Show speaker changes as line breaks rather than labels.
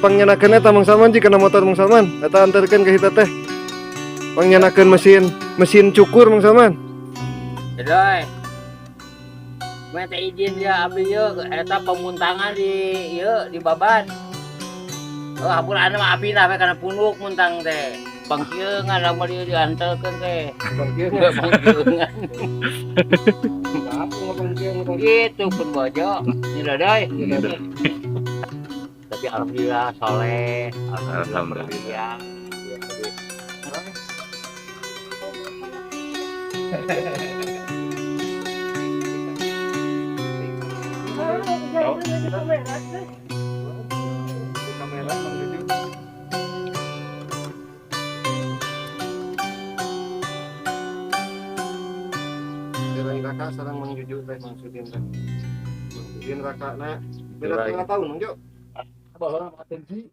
Pangnyanakeun eta Mang Salman jika motor Mang Salman. Eta anterkeun ka kita teh. Pangnyanakeun mesin mesin cukur Mang Salman.
Doi. Minta izin ya abdi ieu eta pemuntangan di ieu di Baban. Oh, hampura anu mah abina we kana punduk muntang teh. Bangkeungan lamun dieu diantelkeun teh. Bangkeungan. Gitu pun bojo. Ini doi. Tapi alhamdulillah soleh, alhamdulillah.
Alhamdulillah.
Kamera Mang Juju. Sareng Raka sareng Mang Juju teh Mang Sudin teh. Mang Sudin Raka na beda
Jurai.
setengah tahun Mang Jo.
Baheula mah atensi.